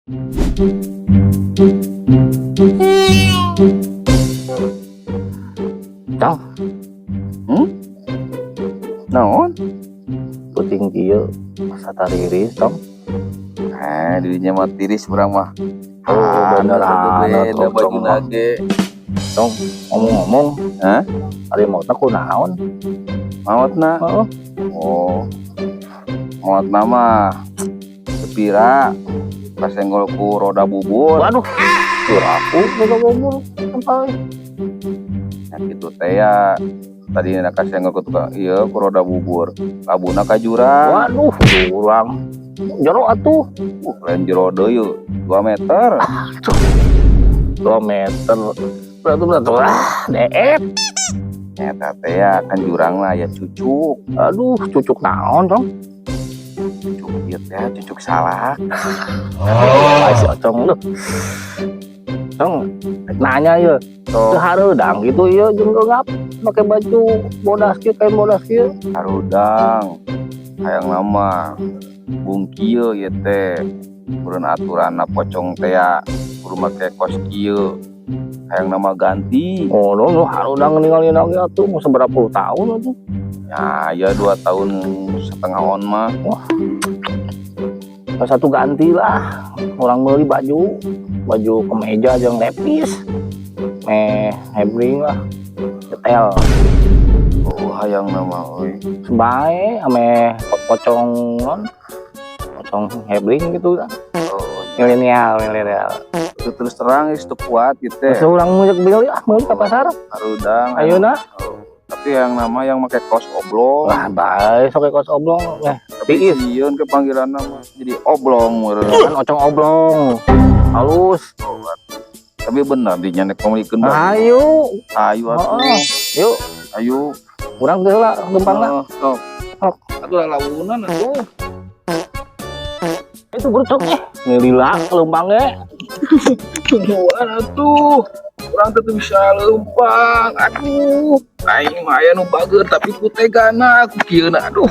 Cong. Hmm? Naon? Peuting kieu asa tariris, Tong. Eh, dirinya mah tiris, urang mah. Oh, bener, beda Tong, baju Tong. Nage. Tong, ngomong-ngomong, Hah? Ari maotna kunaon? Maotna? Heeh. Oh. Maotna mah tepira kasenggol ku roda bubur. Waduh, piraku roda bubur sampai. Ya kitu teh ya. Tadi na kasenggol ku tukang ieu ku roda bubur. Labuna ka jurang. Waduh, jurang. Jero atuh. Lain jero deui, 2 meter. 2 meter. Berarti berarti ah, deet. Eta teh ya kan jurang lah ya cucuk. Aduh, cucuk naon, Tong? Cucuk ieu teh cucuk salak. Oh, si Ocong lu. Tong, nanya ya. Tuh. Teu hareudang gitu ieu jeung geungap make baju bodas kieu, kain bodas kieu. Harudang. Hayang nama bung kieu ieu teh. Urun aturanna pocong teh ya kudu make kos kieu. Hayang nama ganti. Oh, nu nu hareudang ninggalin lagi atuh mau seberapa puluh tahun atuh. Ya, ya 2 tahun setengah on mah. Wah. Satu ganti lah. Orang beli baju, baju kemeja jeung lepis. Meh hebring lah. Setel. Oh, hayang nama euy. Sebae ame pocong non. Pocong hebring gitu kan. Oh, Milenial, milenial. itu terus terang geus teu kuat gitu teh. Terus urang mau beli ah, meuli ka pasar. Harudang. Ayeuna. Oh, tapi yang nama yang make kaos oblong. Wah, bae sok kaos oblong. Eh, tapi tiis. Sieun ke panggilan nama jadi oblong meureun. Kan ocong oblong. Halus. Tapi bener di nyanek pamilikeun baju. Ayo. Ayo atuh. Heeh. Yuk, Ayo. urang teh heula leumpang lah. Oh, sok. Sok. Atuh lalaunan atuh. Itu bercok eh. Ngelila leumpang ge. Tungguan atuh. Urang teh teu bisa leumpang. Aduh, aing mah aya nu bager tapi ku tegana ku kieu, aduh.